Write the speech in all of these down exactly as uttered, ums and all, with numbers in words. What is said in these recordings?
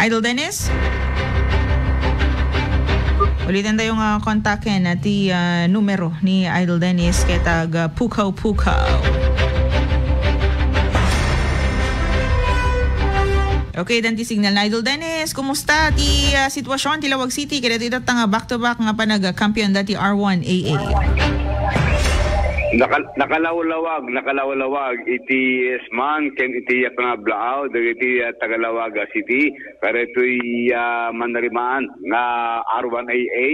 Idol Dennis? Ulitan tayo nga kontaken ti, ah, numero ni Idol Dennis ket ag, ah, pukaw-pukaw. Okay, dan ti signal na Idol Dennis. Kumusta ti, ah, sitwasyon ti Lawag City? Kaya dito nga back-to-back nga panag-champion dati R one A A. Nakal-, nakalawlawag, nakalawlawag iti Esman ken iti Pangablaaw dagiti, ah, taga Lawaga City. Kadaytoy, ah, manarimaan nga R one A A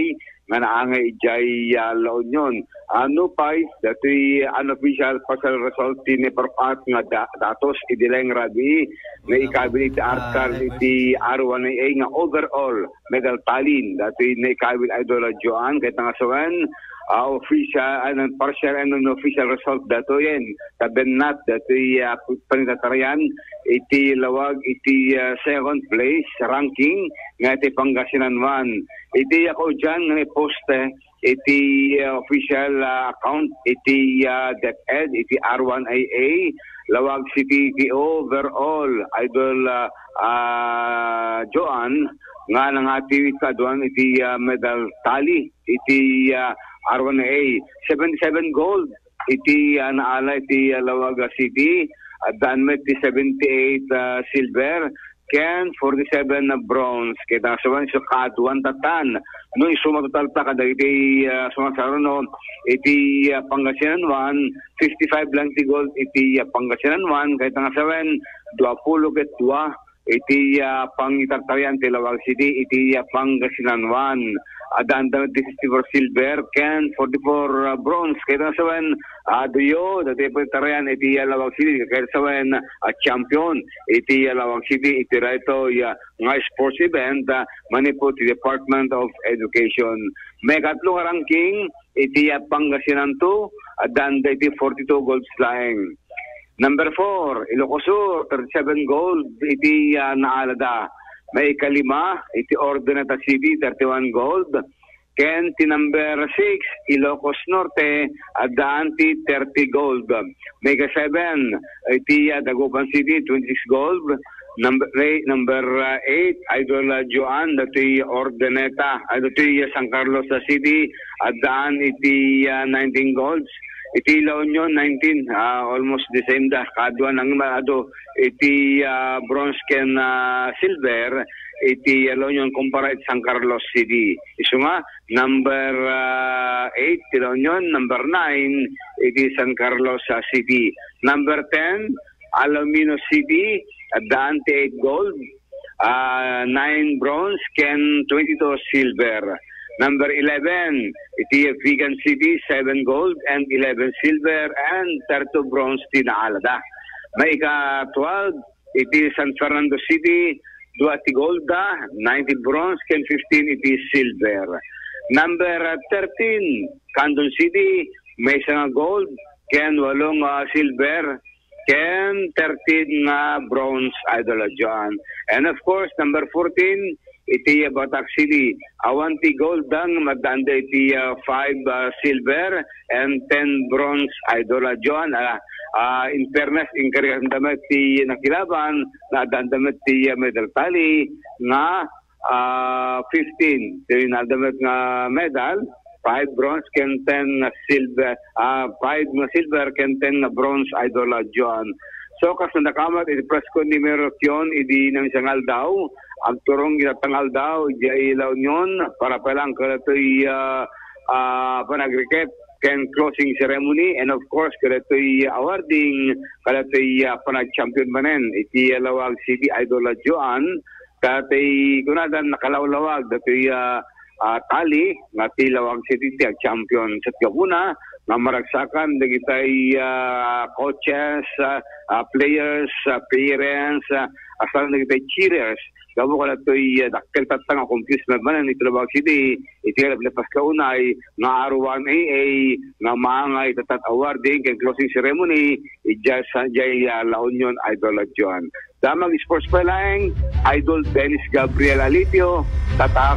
nga naangay idiay, ah, La Union. Ano pay, datoy unofficial partial result ti naiparukat nga da-, datos idi laeng rabii, naikabil iti artal iti R one A A nga overall medal tally. Datoy naikabil Idol Joan, ket nga sawen, ah, official, ah, partial and unofficial result datoyen. Tabennat datoy, ah, pangitatarian iti lawag iti, ah, second place ranking nga iti Pangasinan one. Iti, ah, kaudian nga naipost iti, ah, official, ah, account iti, ah, DepEd, iti R one A A, Lawag City iti overall, Idol, ah, ah, Joan, nga nangati ikaduan iti, ah, medal tally iti, ah, R one A. Seventy-seven gold iti, ah, naala iti, ah, Lawaga City, addaan met ti seventy-eight, ah, silver, ken forty-seven na bronze. Ket, ah, sawen, so kaaduan tatan. No isu matotal ta kadagiti, ah, sumasaruno iti, ah, Pangasinan one, fifty-five lang ti gold iti, ah, Pangasinan one, ket nga sawen, duapulo ket dua iti, ah, pangitartarian ti Lawag City iti, ah, Pangasinan one. Adda met ti fifty-four silver ken forty-four, ah, bronze. Ket nga sawen, ah, duyo, dati pangitartarian iti, ah, Lawag City, ket sawen, ah, champion iti, ah, Lawag City iti daytoy, ah, nga sports event, ah, manipud ti Department of Education. Maikatlo nga ranking iti, ah, Pangasinan two, addaan iti forty-two golds laeng. Number four, Ilocos Sur, thirty-seven gold iti, ah, naalada. Maikalima iti Urdaneta City, thirty-one gold. Ken ti number six, Ilocos Norte, addaan ti thirty gold. Maika-seven, iti, ah, Dagupan City, twenty-six gold. Number eight, number, ah, eight, Idol, ah, Joan, datoy Urdaneta, ah, datoy, ah, San Carlos, ah, City, addaan iti, ah, nineteen golds. Iti La Union, nineteen, ah, almost the same da. Kaduan lang ma-, adu, iti, ah, bronze ken, ah, silver, iti La Union kumpara iti San Carlos City. Isu nga, number, ah, eight, ti La Union, number nine, iti San Carlos, ah, City. Number ten, Alomino City, addaan ti eight gold, ah, nine bronze, ken twenty-two silver. Number eleven, iti Vigan City, seven gold and eleven silver and thirty-two bronze ti naalada. Maika-twelve, iti San Fernando City, dua ti gold da, nine ti bronze, ken fifteen iti silver. Number thirteen, Candon City, maysa nga gold, ken walo nga silver, ken thirteen nga bronze, Idol John. And of course, number fourteen, iti Batac City. Awan ti gold da, addaan da iti, ah, five, ah, silver and ten bronze, Idol John. Ah, ah, in fairness, inkarigan da met ti nakilaban, nga addaan da met ti, ah, medal tally nga, ah, fifteen. Ti naalada met nga medal, five bronze ken ten nga silver, ah, five nga silver ken ten nga bronze, Idol, ah, John. So, kas nadakamat iti press con ni Mayor Kion idi naminsan nga aldaw, agturong iti tatta nga aldaw idiay La Union para pay laeng kadatoy, ah, ah, panagriket ken closing ceremony, and of course, kadatoy awarding, kadatoy, ah, panag-champion manen iti Laoag City, Idol, ah, Joan. Kadatoy kunadan nakalawlawag datoy, ah, ah, tally nga ti Laoag City ti ag-champion. Sa ti gapuna nga maragsakan dagitay, ah, coaches, ah, ah, players, ah, parents, ah, asaran dagitay cheerers. Gapu kadatoy, ah, dakkel tatta nga accomplishment manen iti Laoag City, iti nalpas kaunay nga R one A A nga maangay tatta awarding ken closing ceremony idiay sa, idiay, ah, La Union, Idol, ah, John. Damag sports pa laeng, Idol Dennis Gabriel Alipio, tatak.